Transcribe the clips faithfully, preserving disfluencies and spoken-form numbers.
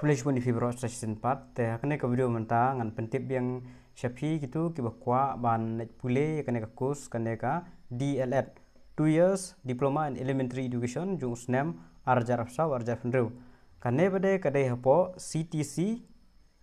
Khublei shibun ïa phi baroh sa shisien pat. Te ha kane ka video mynta ngan pyntip biang sha phi kito kiba kwah ban leit pule ïa kane ka course, kane ka D L Ed, two years diploma in elementary education, jong u snem ar hajar arphew saw ar hajar arphew hynriew. Kane pat de ka dei hapoh C T C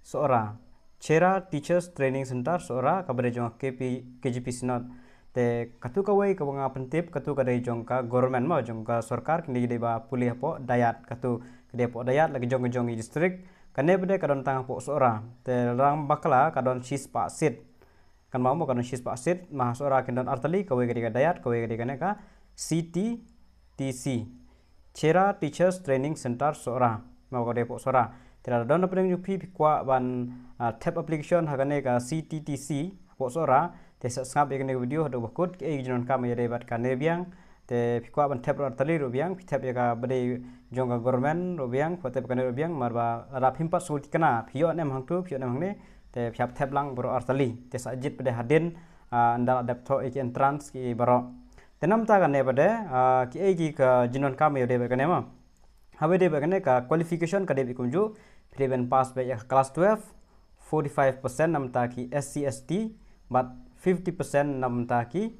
Sohra, Chera Teachers Training Centre Sohra, kaba dei jong ka K P, K G P Synod. Te katu kawei kaba nga pyntip, katu ka dei jong ka government mo, jong ka sorkar, kine ki dei ba pule hapoh Dayat, katu ka dei hapoh Dayat, la ki jong ki jong ki district. Kane pat de ka don tang hapoh Sohra. Te rang bakla ka don shispah seat. Kan mut mo ka don shispah seat, ma ha Sohra kin don artylli, kawei ka dei ka Dayat, kawei ka dei kane ka C T T C, Chera Teachers Training Centre Sohra. Mo ka dei hapoh Sohra. Te lada don na pdeng jong phi, phi kwah ban, ah, thep application ha kane ka C T T C hapoh Sohra, te sa sngap ïa kane ka video haduh ba kut, kiei ki jingdonkam ïadei bad kane biang. Te phi kwah ban thep ruh artylli ruh biang, phi thep ïa kaba dei jong ka government ruh biang, phi thep kane ruh biang, namar ba lada phim pat sngewthuh kane, phi ïoh ne em hangtu, phi ïoh ne em hangne, te phi hap thep lang baroh artylli. Te sa jied pat de hadien, ah, ynda la dep thoh ïa ki entrance ki baroh. Te namar kata kane pat de, ah, kiei ki ka jingdonkam ïadei bad kane mo. Haba ïadei bad kane ka qualification ka dei beit kumjuh, phi dei ban pass beit ïa ka class twelve, forty-five percent namar ki S C S T, bad fifty percent namar ki,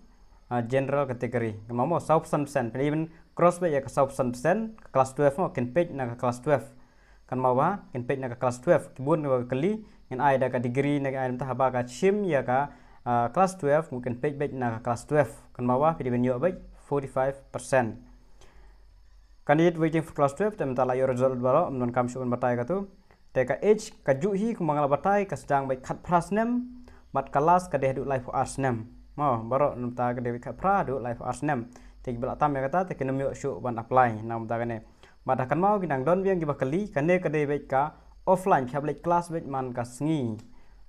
ah, general category. Kan mut mo sawphew san percent, phi dei ban cross beit ïa ka sawphew san percent, ka class twelve mo, kin peit na ka class twelve. Kan mut ba kin peit na ka class twelve, ki bun kiba kylli, ngin ai da ka degree ne ngin ai da mynta, haba ka shim ïa ka, ah, class twelve, mo kin peit beit na ka class twelve. Kan mut ba phi dei ban ïoh beit forty-five percent. Candidate waiting for class twelve, te mynta la ïoh result baroh, ym donkam shuh ban batai katu. Te ka age, kajuh hi kumba nga la batai, ka sdang beit khatphra snem, bad ka last ka dei haduh laiphew ar snem. Mo, baroh namar ka dei beit khatphra haduh laiphew ar snem. Te kiba la tam ïa kata, te kin ym ïoh shuh ban apply, namar kane. Bad ha kan mut ki dang don biang kiba kylli, kane ka dei beit ka offline, phi hap leit class beit man ka sngi.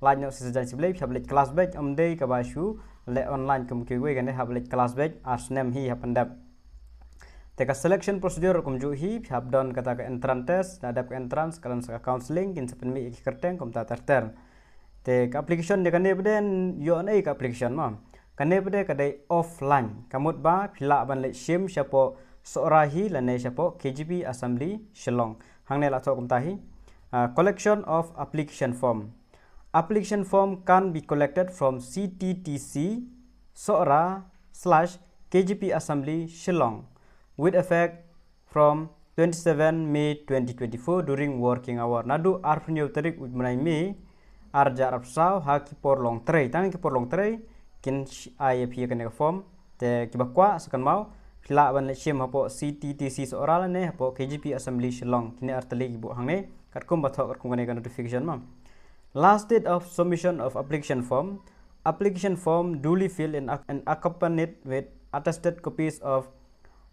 Lait noh shi sien shi blei, phi hap leit class beit, ym dei kaba shu leh online kum kiwei, kane hap leit class beit, ar snem hi hap pyndep. Te ka selection procedure kumjuh hi, phi hap don kata ka entrance test, lada dep ka entrance, ka don sa ka counselling, kin sa pynmih ïa ki kyrteng kumta ter ter. Te ka application de kane pat de ïoh ne ei ka application mo. Kane pat de ka dei offline. Ka mut ba phi lah ban leit shim shapoh Sohra hi lane shapoh K G P Assembly Shillong. Hangne la thoh kumta hi. Ah, collection of application form. Application form can be collected from C T T C Sohra slash K G P Assembly Shillong with effect from twenty-seven May twenty twenty-four during working hour. Naduh arphew hynñiew tarik u bnai May, ar hajar arphew saw, ha ki por longtrei. Tang ki por longtrei, kin sh-, ai ïa phi ïa kane ka form. Te kiba kwah sa kan mut, phi lah ban leit shim hapoh C T T C Sohra lane hapoh K G P Assembly Shillong. Kine artylli ki buh hangne, katkum ba thoh, katkum kane ka notification mo. Last date of submission of application form. Application form duly filled and ac-, and accompanied with attested copies of,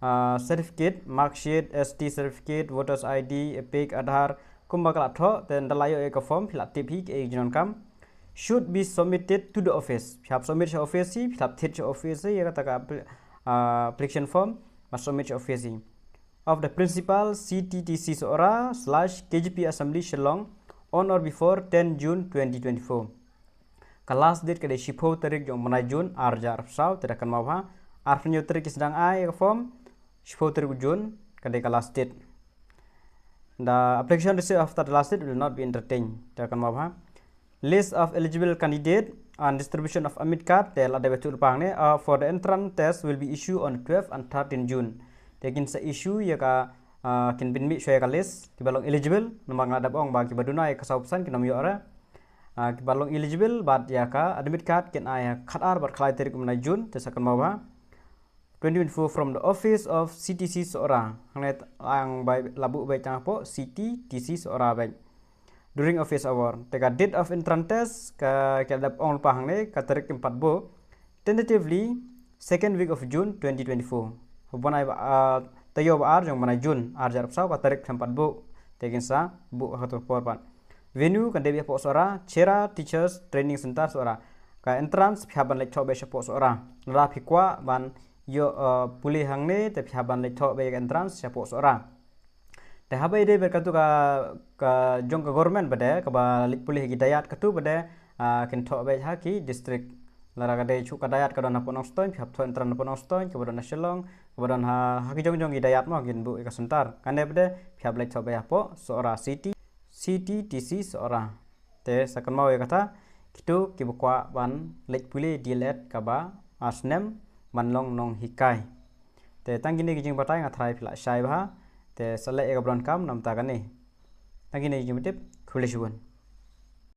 uh, certificate, mark sheet, S T certificate, voters I D, EPIC, Aadhaar, kumba ka la thoh, te ynda la ïoh ïa ka form, phi la tip hi kiei ki jingdonkam. Should be submitted to the office. Phi hap submit sha office hi, phi hap thied sha office hi, ïa kata ka appli-, uh, application form, bad submit sha office hi. Of the principal C T T C Sohra slash K G P Assembly Shillong on or before ten June twenty twenty-four. Ka last date ka dei shiphew tarik jong u bnai June, ar hajar arphew saw, te da kan mut ba arphew hynñiew tarik ki sdang ai ka form, shiphew tarik u June, ka dei ka last date. The application received after the last date will not be entertained, te da kan mut ba. List of eligible candidate and distribution of admit card, te la dep ïathuh lypa hangne, uh, for the entrance test will be issued on twelve and thirteen June. Te kin sa issue ïa ka, uh, kin pynmih shuwa ïa ka list kiba long eligible, namar nga la dep ong ba kiba duna ïa ka sawphew san kin ym ïoh re. Ah, kiba long eligible bad ïa ka admit card kin ai ha ka khatar bad khatlai tarik u bnai June, te sa kan mut ba twenty twenty-four from the office of C T C Sohra. Hangne t-, ang bai la buh beit tang hapoh C T T C Sohra beit. During office hour. Te ka date of entrance test ka, ka dep ong lypa hangne, ka tarik kim pat buh. Tentatively, second week of June twenty twenty-four. Haba nai ba, ah, taïew ba ar jong u bnai June, ar hajar arphew saw, ka tarik kim pat buh. Te kin sa buh ha kato ka por pat. Venue kan dei beit hapoh Sohra, Chera Teachers Training Centre Sohra. Ka entrance phi hap ban leit thoh beit shapoh Sohra. Lada phi kwah ban ïoh, eh, pule hangne, te phi hap ban leit thoh beit ka entrance shapoh Sohra. Te haba ïadei bad katu ka, ka jong ka government pat de, kaba leit pule ha ki dayat, katu pat de, ah, kin thoh beit ha ki district. Lada ka dei shuh ka dayat ka don hapoh Nongstoiñ, phi hap thoh entrance hapoh Nongstoiñ, kaba don ha Shillong, kaba don ha, ha ki jong jong ki dayat mo, kin buh ïa ka centre. Kane pat de, phi hap leit thoh beit hapoh Sohra City. T T T C Sohra. Te sa kynmaw ïa kata, kito kiba kwah ban leit pule D El Ed kaba ar snem ban long nonghikai. Te tang kine ki jingbatai, nga tharai phi la shai bha. Te sa leh ïa ka ba donkam namar kane. Tang kine ki jingtip, khublei shibun.